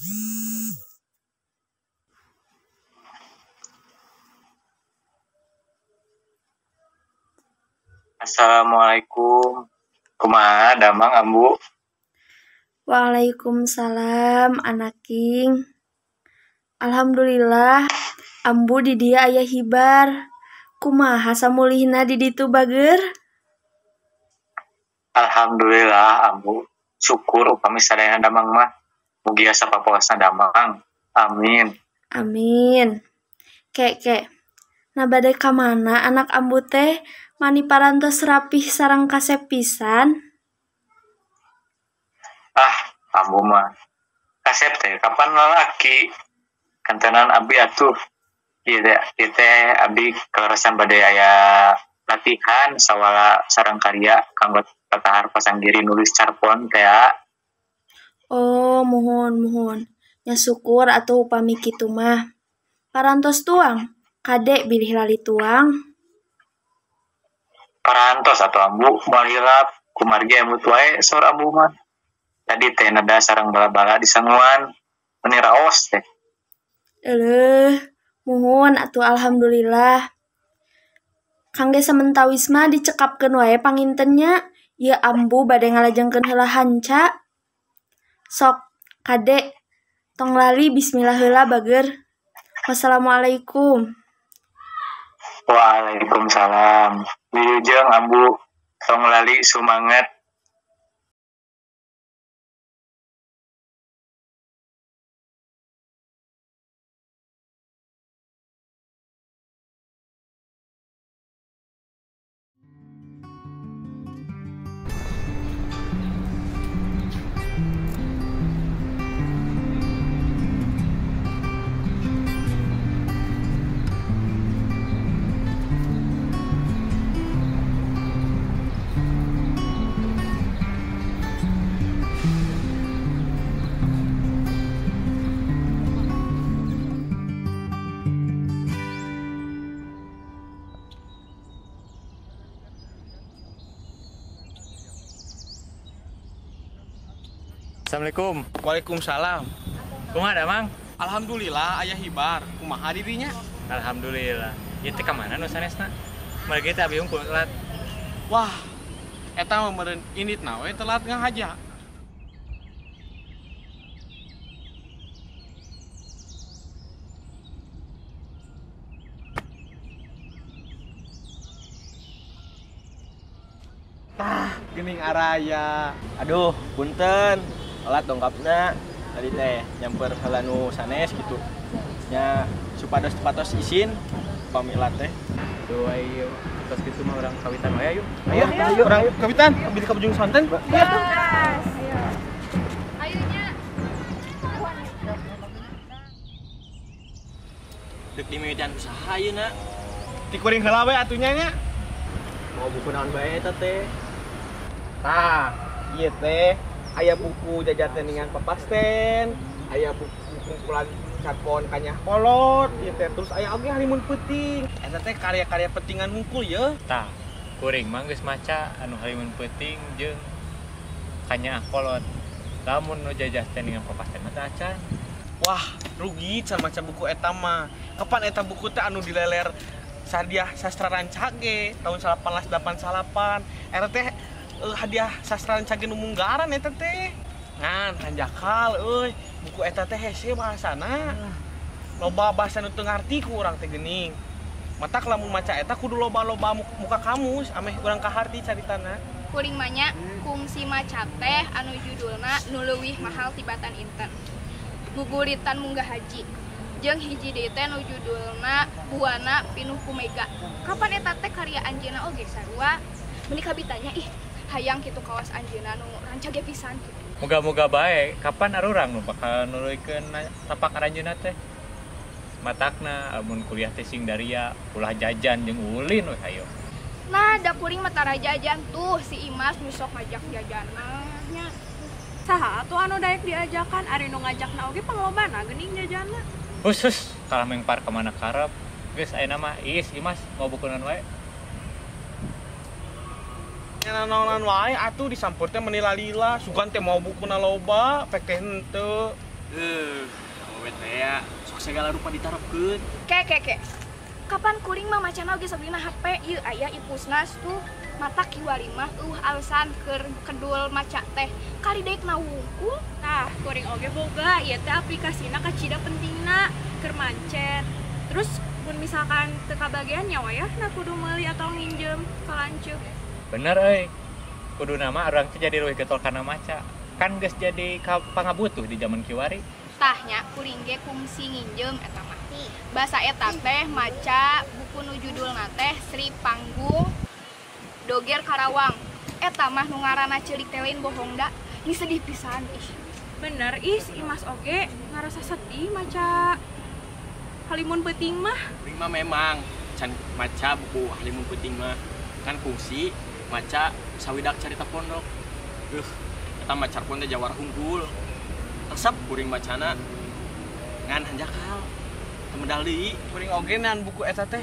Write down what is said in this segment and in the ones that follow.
Assalamualaikum. Kumaha damang Ambu? Waalaikumsalam anak King. Alhamdulillah Ambu di dieu aya hibar. Kumaha samulihna di ditu bager? Alhamdulillah Ambu. Syukur upami sadayana damang mah. Mugia sapapoasna damang. Amin. Amin. Kek kek. Nah bade ka mana anak Ambu teh? Mani parantos rapih sareng kasep pisan. Ah, Ambu mah kasep teh kapan lalaki? Kantenan abi atuh. Ieu teh abi kaleresan bade aya latihan sawala sareng karya kanggo tatahar pasanggiri nulis carpon teh. Oh, muhun muhun. Nya syukur atuh upami kitu mah. Parantos tuang, kade bilih lali tuang. Parantos atau Ambu moal hilap kumargi emut wae saur Ambu mah. Tadi teh neda sareng bala-bala di sanguan meni raos teh. Eleuh, muhun atuh alhamdulillah. Kangge samentawis mah dicekapkeun wae panginten nya. Ieu Ambu bade ngalajengkeun heula hanca. Sok kade tong lali bismillah heula bager. Wassalamualaikum. Waalaikumsalam. Wilujeng Ambu, tong lali sumanget. Assalamualaikum. Waalaikumsalam. Kumaha damang? Alhamdulillah aya hibar. Kumaha dirinya? Alhamdulillah. Ieu teh ka mana nu sanesna? Margi teh abi unggul telat. Wah, eta mah meureun inditna we telat ngahaja. Tah, geuning araya. Aduh, punten. Telat dongkapna tadi teh nyamper heula nu sanes gitu nya supados patos isin pamilat teh. Duh ayo tos kitu mah urang kawitan wae ayo. Ayo, ayo urang kawitan beli ka Bujung Sonten. Ayo. Ayo nya. Deuk dimimitian usaha ayeuna. Ti kuring heula we atuh nya. Mau buku naon bae eta teh? Tah, ieu teh aya buku jajaten dengan papasten, aya buku kumpulan carpon kanyah kolot, ieu teh terus aya oge halimun peuting. Eta teh karya-karya pentingan hungkul ye. Tah, kuring mah geus maca anu halimun peuting jeung kanyah kolot. Lamun nu jajaten dengan papasten mah teh acan. Wah, rugi can maca buku eta mah. Kapan eta buku teh anu dileler Hadiah Sastra Rancage tahun 1888. Eta teh hadiah sastra Rancage nu munggaran eta teh. Ngan hanjakal euy, buku eta teh hese bahasana. Loba bahasa nu teu ngarti ku urang teh geuning. Matak lamun maca eta kudu loba-loba muka kamus ameh urang kaharti caritana. Kuring mah nya kungsi maca teh anu judulna nu leuwih mahal tibatan inten. Guguritan munggah haji. Jeung hiji deui teh nu judulna Buana Pinuh ku Mega. Kapan eta teh karya anjeunna oge sarua? Meuni kabitanya ih hayang kitu kawas anjeunna nu rancage pisan kitu. Moga-moga bae, kapan arurang nu bakal nuluykeun tapak aranjeunna teh? Matakna amun kuliah teh sing daria, ulah jajan jeung ulin we hayo. Nah, da kuring mah tara jajan tuh si Imas nu sok ngajak jajanna nya. Saha atuh anu daek diajakan ari nu ngajakna oge panglobana geuning jajanna. Hus, kalah mengpar ka mana karep. Geus ayeuna mah Iis Imas mau bukunan wae. Nanaonan wae atuh disampur teh meni lalila, sugan teh mau bukuna loba, pek teh henteu. Awewe teh ya, sok segala rupa ditarepkeun. Ke ke ke. Kapan kuring mah macana oge sok dina HP ieu aya Ipusnas tuh mata kiwari mah alasan keur kedul maca teh. Kari deuk na wungkul. Tah, kuring oge boga ieu teh aplikasina kacida pentingna keur mancet. Terus mun misalkan teu kabagean nya wayahna kudu meuli atau nginjem ka lanceuk. Bener euy. Kudu nama urang teh jadi leuwih getol kana maca. Kan geus jadi pangabutuh di zaman kiwari. Tah nya kuring ge kungsi nginjem eta mah. Basa eta teh maca buku nu judulna teh Sri Panggung Doger Karawang. Eta mah nu ngaranna ceulik teh lain bohong da. Ini sedih pisan ih. Bener is, Imas oge ngarasa sedih maca Halimun Peuting mah. Kuring mah memang can maca buku Halimun Peuting mah kan kungsi maca Sawidak Carita Pondok. Eta mah carpon teh jawara unggul. Resep kuring macana ngan hanjakal. Teu medal deui. Kuring oge nan buku eta teh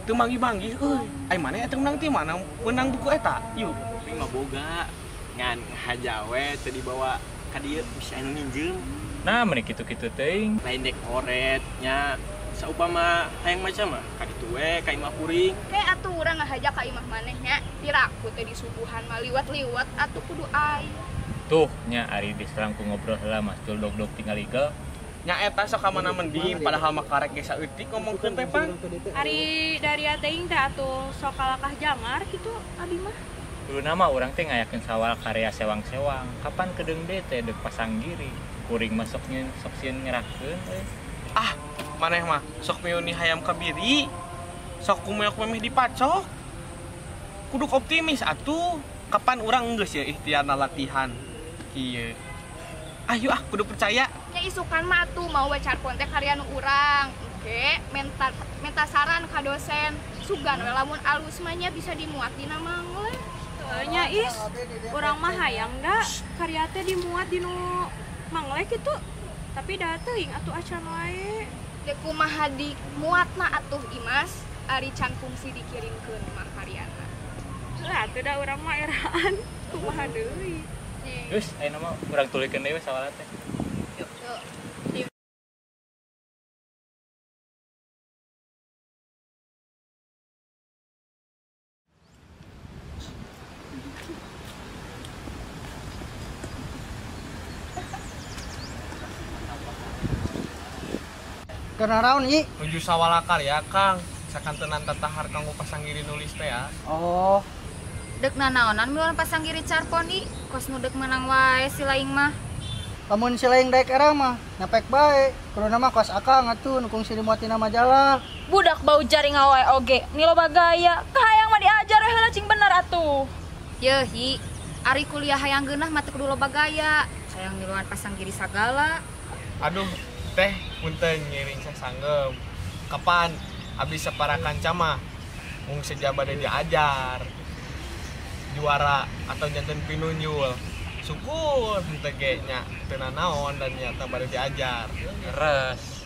teu manggih-manggih euy. Ai maneh eta menang ti mana? Menang buku eta. Yuk. Kuring mah boga ngan haja we teu dibawa ka dieu bisa anu nginjem. Nah, meni kitu-kitu teuing. Lain dek oret nya saupama hayang maca mah ka ditu we ka imah kuring. Ke atuh urang ngahaja ka imah maneh nya. Piraku teh disuguhan mah liwat-liwat atuh kudu aing. Tuh nya ari diserang ku ngobrol heula mas cul dog-dog tinggal igel. Nya eta sok ka mana mending padahal mah karek ge saeutik ngomongkeun teh pan. Ari dari teuing teh atuh sok kalakah jangar kitu abi mah. Dulu nama urang teh ngayakeun sawal karya sewang-sewang. Kapan kedeung deui teh deuk pasanggiri. Kuring mah sok nyeun sok sieun ngerakeun euy. Ah, maneh mah sok miuni hayam kabiri. Sok kumeok memeh dipacok. Kudu optimis atuh. Kapan urang geus ya ikhtiarna latihan. Kieu. Ayo ah kudu percaya. Nya isukan mah atuh mau we carpon teh karya nu urang. Oke, menta saran ka dosen. Sugan we lamun alus mah nya bisa dimuat dina mangle. Nya is, urang mah hayang da karya teh dimuat dinu mangle kitu. Tapi da teuing atuh acan wae. Dek kumaha dimuatna atuh Imas, ari can kungsi dikirimkeun mah karyana. Heuh atuh da urang mah eraan kumaha deui. Geus, ayeuna mah urang tuluykeun deui we sawala teh. Yuk. Kenaraon ieu? Nuju sawala karya Kang, sakantenan tatahar kanggo pasanggiri nulis teh ya. Oh. Dek nanaonan miluan pasanggiri carpon i, kos nu dek menang wae si laing mah. Lamun si laing daek era mah nyapek bae, kuduna mah kos akang atuh nu kungsi dimuatina majalah. Budak bau jaring wae oge, ni loba gaya, kahayang mah diajar we heula cing bener atuh. Yeuh hi, ari kuliah hayang geunah mah teu kudu loba gaya, hayang miluan pasanggiri sagala. Aduh, teh punten ngiring sasanggem. Kapan abdi sapara kanca mah mung sejaba diajar. Juara atau janten pinunjul. Syukur henteu ge nya teu nanaon dan nyata bade diajar. Leres.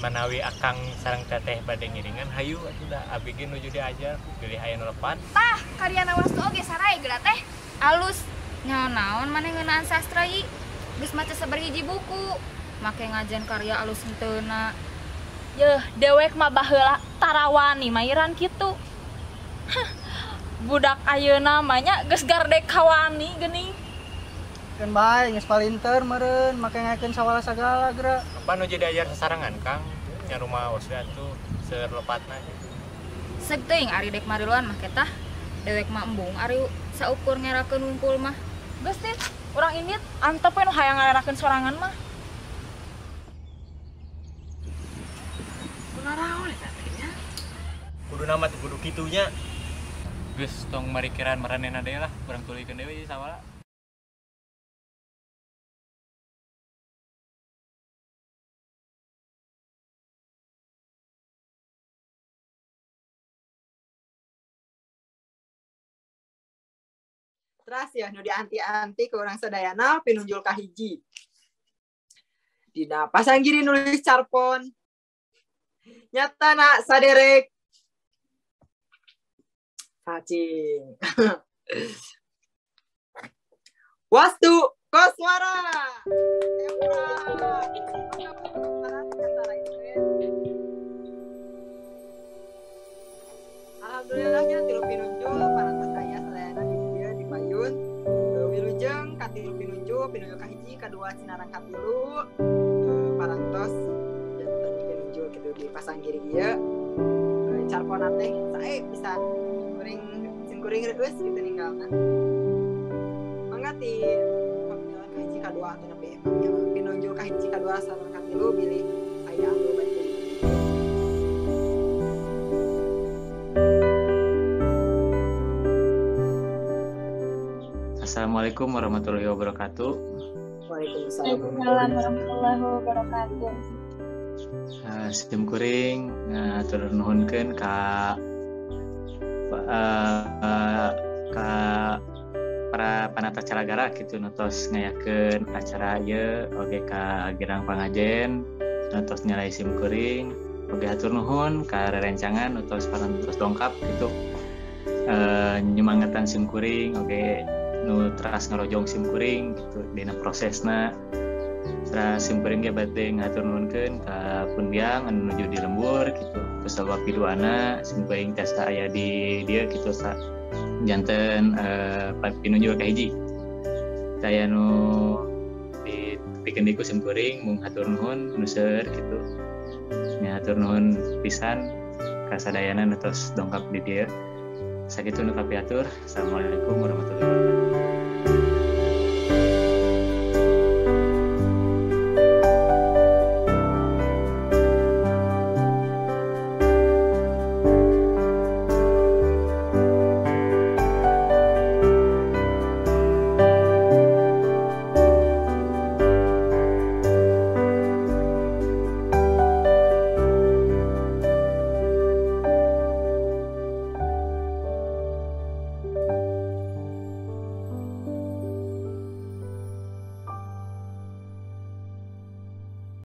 Manawi akang sareng teteh bade ngiringan hayu atuh da abi ge nuju diajar bilih aya nu lepat. Tah, karyana wastu oge sarae geura teh. Alus nyaon-naon maneh ngeunaan sastra ieu. Geus maca sabarhiji buku. Make ngajen karya alus henteuna. Yeuh, dewek mah baheula tarawani mairan kitu. Hah, budak ayeuna mah nya geus gardek kawani geuning. Keun bae geus palinter meureun make ngayakeun sawala sagala geura. Kapan nuju diajar sasarengan Kang? Nya rumah we atuh seur lepatna gitu. Seug teuing ari dek mariluan mah ketah. Dewek mah embung ari saukur ngerakeun wungkul mah. Geus teh, urang indit antep we nu hayang ngarerakeun sorangan mah. Kunaraon eta teh nya? Kudu nama teh kudu kitu nya. Geus tong marikiran maranehna deui lah, urang tuluykeun deui we sawala. Teras ya nu dianti-anti ke urang sadayana pinunjul kahiji. Dina pasanggiri nulis carpon. Nyatana saderek cacing. Wastu Koswara. kadua sinareng katilu parantos janten pinunjul kitu di pasanggiri ieu. Carpona teh sae pisan. Kuring singkuring reueus kitu ninggalna. Mangga ti pamila kahiji kadua atau nepi pamila pinunjul kahiji kadua sareng katilu bilih aya anu bade. Assalamualaikum warahmatullahi wabarakatuh. Waalaikumsalam warahmatullahi wabarakatuh. Sim kuring hatur nuhunkeun ka ka para panata calagara kitu nu tos ngayakeun acara ieu oge ka Girang Pangajen nu tos nyalai sim kuring oge hatur nuhun ka rerencangan nu tos parantos dongkap kitu nyumangatan sim kuring oge nu teras ngarojong sim kuring gitu dina prosesna. Teras sim kuring ge bade ngatur nuhunkeun ka pun biang anu nuju di lembur gitu kusabab piduana sim kuring tiasa aya di dieu kitu sa janten pinunjul kahiji saya nu dipikeun deui ku sim kuring mung hatur nuhun nu seueur kitu nya hatur nuhun pisan ka sadayana nu tos dongkap di dieu. Sakitu nu kapiatur. Assalamualaikum warahmatullahi wabarakatuh.